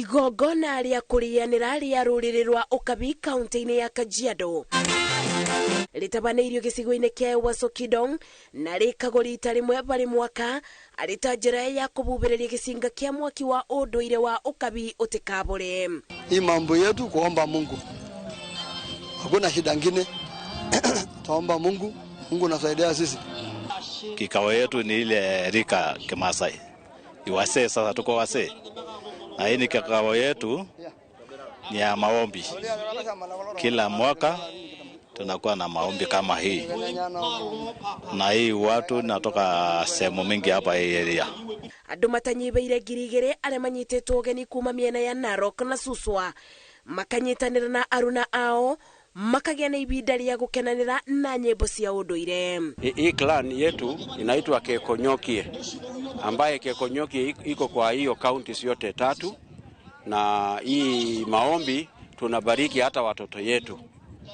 Igongona rĩa kũrĩanĩra rĩa rũrĩrĩ rwa Ũkabi kaunti-inĩ ya Kajiado rĩtabanĩirio gĩcigo-inĩ kĩa Ewaso Kidong na rĩkagwo rita rĩmwe varĩ mwaka arĩ ta njĩra ya kũbubĩrĩria gĩcinga kĩa mwaki wa ũndũire wa Ũkabi ũtikabũre. Hii mambo yetu kuomba Mungu, hakuna shida ngine. Tuomba Mungu, Mungu nasaidia sisi. Kikao yetu ni ile rika Kimasai iwasee, sasa tuko wasee, na hii ni kikao yetu ni ya maombi. Kila mwaka tunakuwa na maombi kama hii, na hii watu natoka sehemu mingi hapa hii area. Andũ matanyihĩire 2000 arĩa manyitĩtwo ũgeni kuma mĩena ya Narok na Suswa makanyitanĩra na aruna ao makagĩa na ibinda rĩa gũkenanĩra na nyĩmbo cia ũndũire. Hii clan yetu inaitwa Kekonyokie, ambaye Kekonyokie iko kwa hiyo kaunti yote tatu, na hii maombi tunabariki hata watoto yetu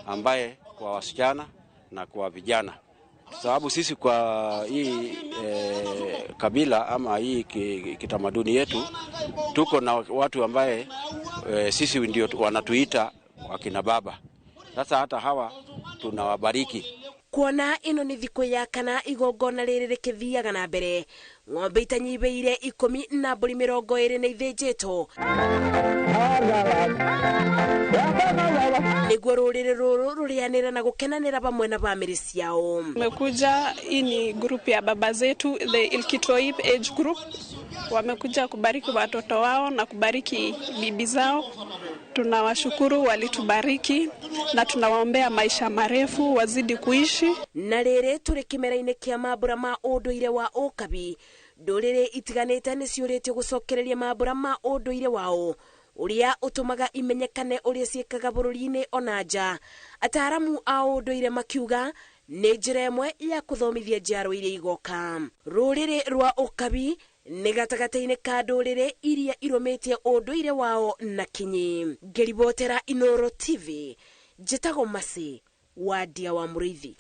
ambaye kwa wasichana na kwa vijana, sababu sisi kwa hii kabila ama hii kitamaduni yetu tuko na watu ambaye sisi ndio wanatuita wakina baba. Sasa hata hawa tunawabariki. Kuona ĩno nĩ thikũ ya kana igongona rĩrĩ rĩkĩthiaga na mbere, ng'ombe itanyihĩire 10 na mbũri 20 nĩ ithĩnjĩtwo nĩguo rũrĩrĩ rũrũ rũrĩanĩre na gũkenanĩra vamwe na bamĩrĩ ciao. Tumekuja, hii ni group ya baba zetu, the Ilkitoip age group, wamekuja kubariki watoto wao na kubariki bibi zao. Tunawashukuru, walitubariki na tunawaombea maisha marefu, wazidi kuishi. Na rĩrĩ tũrĩ kĩmera-inĩ kĩa mambũra ma ũndũire wa Ũkabi, ndũrĩrĩ itiganĩte nĩ ciũrĩtio gũcokereria mambũra ma ũndũire wao ũrĩa ũtũmaga imenyekane ũrĩa ciĩkaga bũrũri-inĩ ona nja. Ataaramu a ũndũire makiuga nĩ njĩra ĩmwe ya kũthomithia njiaro iria igoka. Rũrĩrĩ rwa Ũkabi nĩ gatagatĩ-inĩ ka ndũrĩrĩ iria irũmĩtie ũndũire wao na kinyi. Ngĩribotera Inooro TV, njĩtagwo Mercy Wandia wa Mũrĩithi.